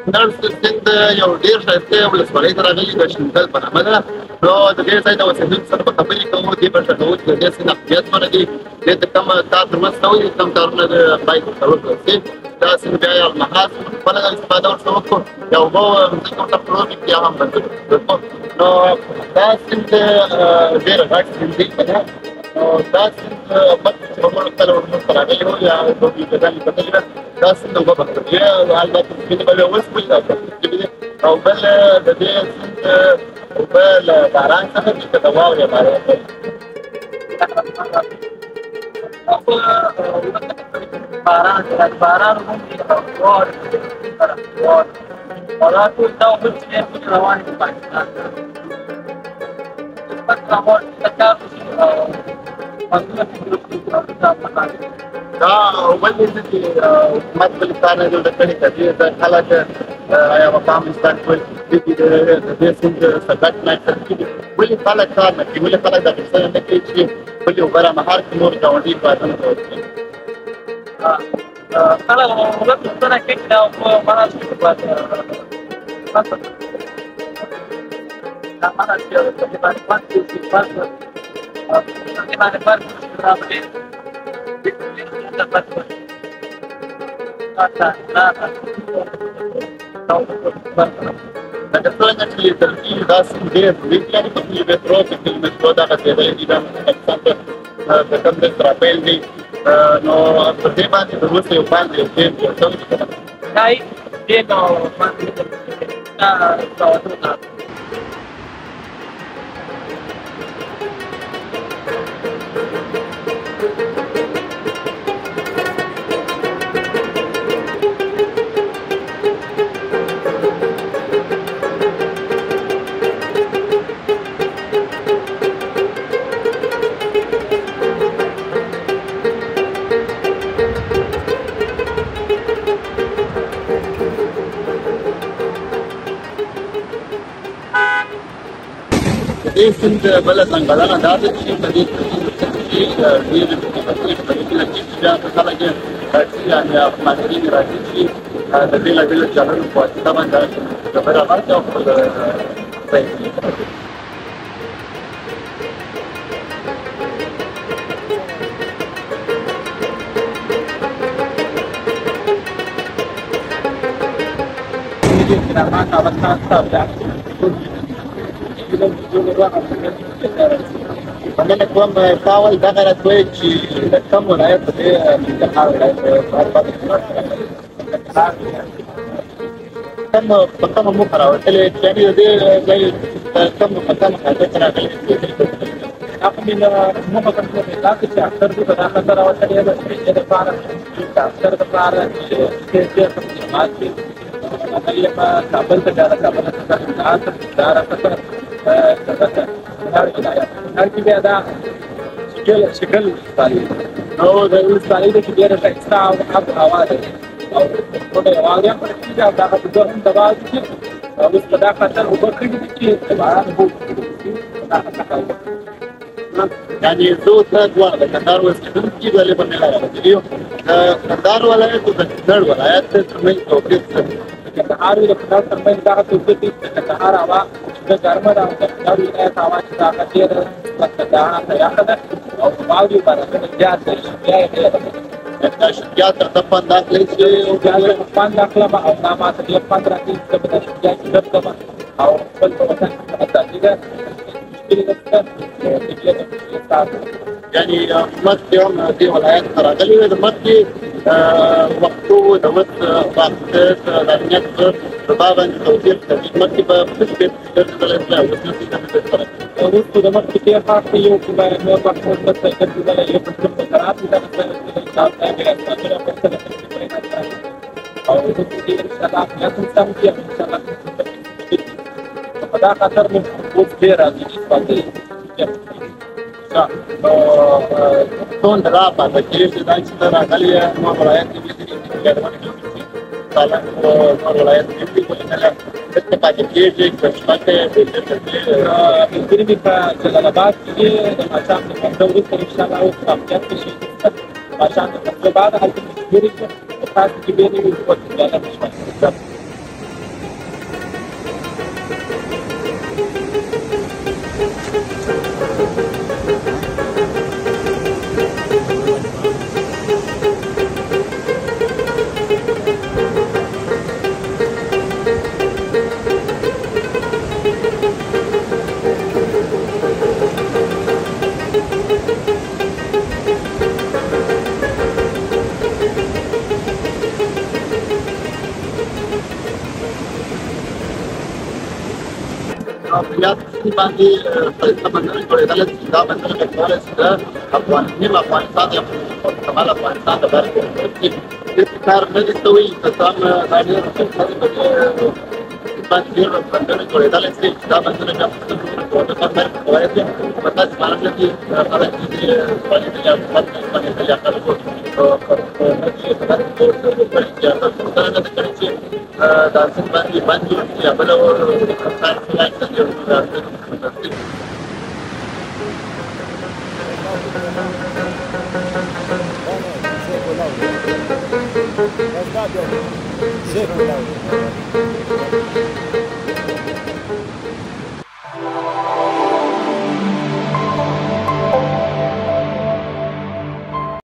د کنړ سیند یو ډېر ښایسته ولسوالۍ ته راغلي د شینکل په نامه ده. نو د دې ځای د اوسېدونکو سره به خبرې کوو، دې به ورته کوو چې د دې سیند اهمیت څومره دی، دې ته کوم کار تر اوسه شوی، کوم کارونه باید ورته وکړل شي. دا سیند بیا یو مهال خپله استفاده ورڅخه وکړو، یا اوبه مځکه ورته پروت وي، یا هم بندونه وکړو. نو دا سیند ډېر غټ سیند دی که نه. نو دا سیند مخکې چې به موږ کله ورموږ ته راغلي وو یا به ویډیوګانې کتلې وه، دا سیند اوبه به کوي، البته سپینې به اوس ولې دا او بل د دې سیند اوبه له باران څخه دي که د واورې باران دی؟ باران باران واورې او دا ټول دا اوبه چې روانې دي پاکستان ته. دا اوبه دي چې حکومت بل کار نه جوړ کړی، که دې ځای خلک یا مقام انسان کول دي د دې سیند څخه ګټه نه اخیستل کېږي. ولې خلک کار نه کوي؟ ولې خلک دا پوښتنه نه کوي چې ولې اوبه را مهار کړي نور ګاونډي هېوادونو ته ورکړي؟ خلک اوبه پوښتنه کوي چې دا اوبه مهار شي، دا مهار شي، په دې باندې بند شي، بند په دې باندې بند شي، دا به لکه څرنګه چې لیدل کېږي دا سیند ډېر لوی دی، یعنې په کیلومترو په کیلومترو دا غځېدلی دی، دا پاکستان ته د کوم ځای څخه راپیل دی. نو پر دې باندې تر اوسه یو باندې یو ډېر جوړ شوی دی که نه؟ ډېر او باندې دا دې سیند بله ځانګړنه دا ده چې په دې کې ډېرې قیمتي لګي چې بیا خلک یې راځي، یعنې ماهرین راځي چې د بېلابېلو چلونو په واسطه باندې ډبره راکړي او خپل پیسې. مننه کوم. تا ول دغه راته وویل چې د کوم ولایت دی؟ ننګرهار ولایت کوم په کومه موخه راوتلی، یعنې د دې ځای کوم په کومه خاطر ته راغلی؟ هغه مې موخه کوم دا چې اکثر دې په دا خاطر راوتلی دی چې دپاره د اکثر دپاره چې جماعت دی راغلی یم کابل ته، بیا د کابل څخه کندهار ته، کندهار څخه کونړ ولایت، کونړ کې بیا دا شکل ولسوالي. نو د ولسوالۍ ده چې ډېره ښایسته او آب هوا لري او ټوله واورې هم پرې او دغه اوبه هم تباه دي. اوس په دا خاطر اوبه کړي دي چې د باران اوبه دا خاطر یعنې زه ته دواړه د کندهار اوسېدونکي ولې په مېله راغلي یو. د کندهار ولایت او د کونړ ولایت ترمنځ توپیر څه دی؟ د کندهار او د کونړ ترمنځ دغه توپیر دی چې د کندهار هوا چې ګرمه ده او د کونړ ولایت هوا چې هغه ډېره نسبت کندهار ته یخه ده او واورې او بارانونه زیات دی، شپیا یې ډېره ده. دا شپیا تر ته خوند اخلي چې بیا زه خوند اخلم او دا ما ته ډېر خوند راکوي چې زه به دا شپیا کې ګرځم او خپل په وطن کې ازادي ده، مشکل نشته، طبیعت مشکل ساز. یعنې مخکې هم دې ولایت ته راغلي وې، د مخکې وختو د اوس وخت د امنیت په باب باندې توپیر کوي؟ مخکې به څه شي ګرځېدلی تللی، اوس نه ګرځېدلی؟ وروسته د مخکې تېر وخت یو کې به نور وخت اوس بس ګرځېدلی، یو په څه کرات دي دغه او انشاءالله امنیت هم سم دي، انشاءالله په دا خاطر موږ اوس ډېر راضي چې پاتې نو ټول را پاتې کېږي. دا چې ته راغلی یې نور ولایت کې لیدلي چې یادونه کوي چې نور ولایت کې دي، ولې نه دلته پاتې کېږي؟ که شپه کې ملګري مې په جلال اباد کې دي، د ماښام د پنځه وروسته انشاءالله اوس په امنیت کې شي، ماښام د پنځه بعد هلته ملګري چې تاسو کې ډېر وي، اوس بیا د شپه. په یاد سیند باندې ښایسته بندونه جوړېدلی شي، چې دا بندونه به کولی شي د نیم افغانستان یا شمال افغانستان د برخې ورکړي. دې کار نه دی شوی، که څه هم دا ډېر ښایسته دی. په دې باندې ډېر بندونه جوړېدلی شي، چې دا بندونه بیا په برخې کولی شي. متاسفانه نه دي خلک چې توانېدلي یا حکومت نه توانېدلي یا خلکو نه دي نه ده کړې چې دا سیند باندې بند جوړ کړي یا بله زه کولاو.